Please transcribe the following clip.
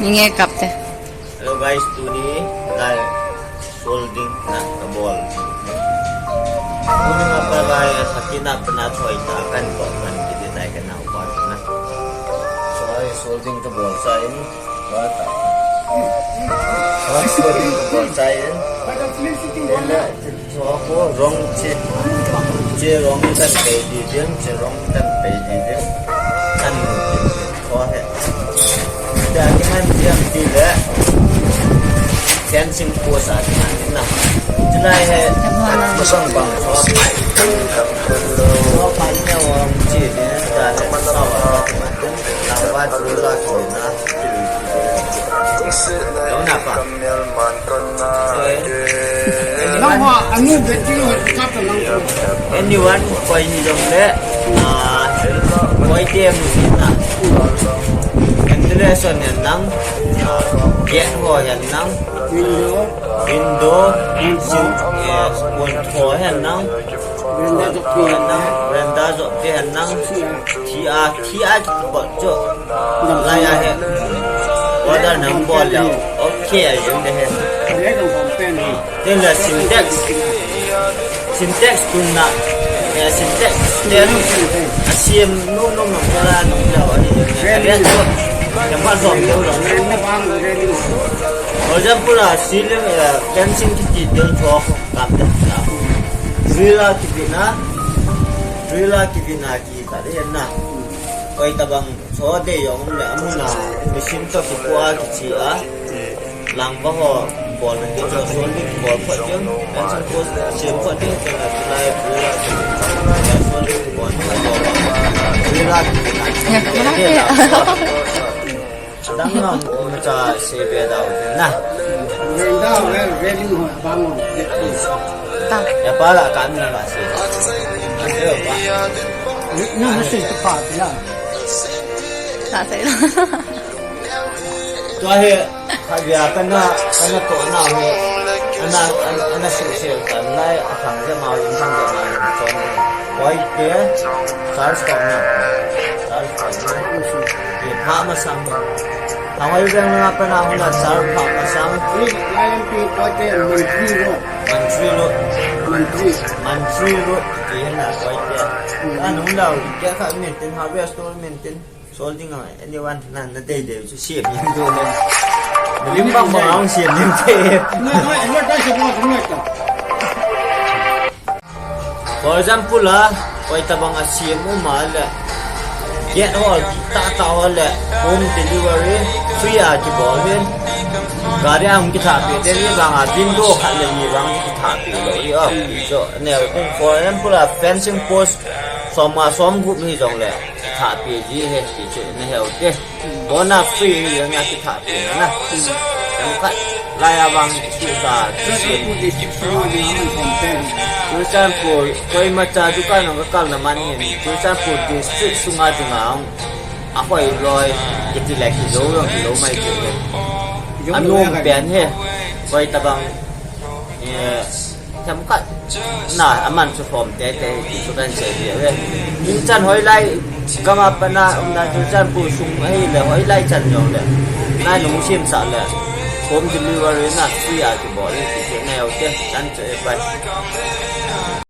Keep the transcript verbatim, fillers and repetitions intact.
Inge kap te. Hello guys, tuni lai solding na kabol. Tuni na pa lai sakina pa na choi ta kan ko kan kiti lai kan na pa na. Choi solding kabol sa in. Choi solding kabol sa in. Ila Cho ko rong che, che rong kan pei di ding, che rong kan pei di ding. Kan mu di ding. Cho he. Da ki man diam di le. Fencing post a ki man na. Chulai he. Masang bang cho pai. Cho pai ne rong che di da he. Sa wa. Lang wa du la ko na. Lo na pa. Nang ho, anu beti ho, kap nang ho. Anyone, koi ni jong le, ah, koi te mu na. Ventilation yan nang, ah, gate ho yan nang. Window. Window, sin, eh, window ho yan nang. Veranda jok te yan nang. Veranda jok te yan nang. Tia, tia, tia, bot jo. Lai a he. Order nang bol le. Okay, a jong de he. Teng le Sintex. Sintex tun na. Eh, Sintex. Teng. A siam nu nu nu la nu la ni. Teng le. Teng ma som de la. For example, a ceiling, eh, fencing kiti ding cho kap de. Drill a kiti na. Drill a kiti na ki kha de na. Koi tabang. Cho de jong le amun a machine to kipu a kichi a. Lang pa ho bol na kicho, solding bol phot jong, fencing post sem phot jong, chulai pura solding bol phot jong. Pura. Ya, kenapa ya? Dang nam macha se be dau na. Renda ho, railing ho, bang ho. Ta. Ya pa la kan na la se. Ase pa. Ni, ni, ni se pa ya. Sa sai la. Tua hi, kha bia kana, kana to na ho. Ana, ana, ana su se kan lai, a khang je ma, in khang je ma, in chon. Koi te, charge kan na. Charge kan na. Ye pha ma sang. Thang ai jang na pa na ho na charge pha ma sang. Ni, lai lam pi koi te, man tri lo. Man tri lo. Man tri. Man tri lo. Ye na koi te. An hung lau, ke kha maintain, hardware store maintain. Solding a, anyone, na, na dei dei chu siam ning dei le. Lim bang bang ang siam ning dei. For example, a, koi tabang a siam um a le. Gate ho, ta ta ho le. Home delivery, free a kibol hin. Gari a hung kitha pe, dei ni bang a window khat le ni bang kitha pe lo, yo. So, ne, for example, a fencing post, som nga som gup hi jong le. Kitha pe ji he ti chu na he u te. Bona free hi jong a kitha pe na. Jong khat lai a vang ti ka ti se. Churachandpur, koima cha dukan jong ka kal na man hin. Churachandpur district sunga dinga a hoi loi kiti le kilou jong kilou mai ti he. Anom pen he. Koi tabang, eh, Themkhat na, aman chu hom tete, ti chu kan sei ve ve. Tuchan hoilai, gam a pat na, um na Churachandpur sung ahile, hoilai chan jong le. Nai nung simsah le. Home delivery na, free a kibol, ti chu neo te, kan chu e pai.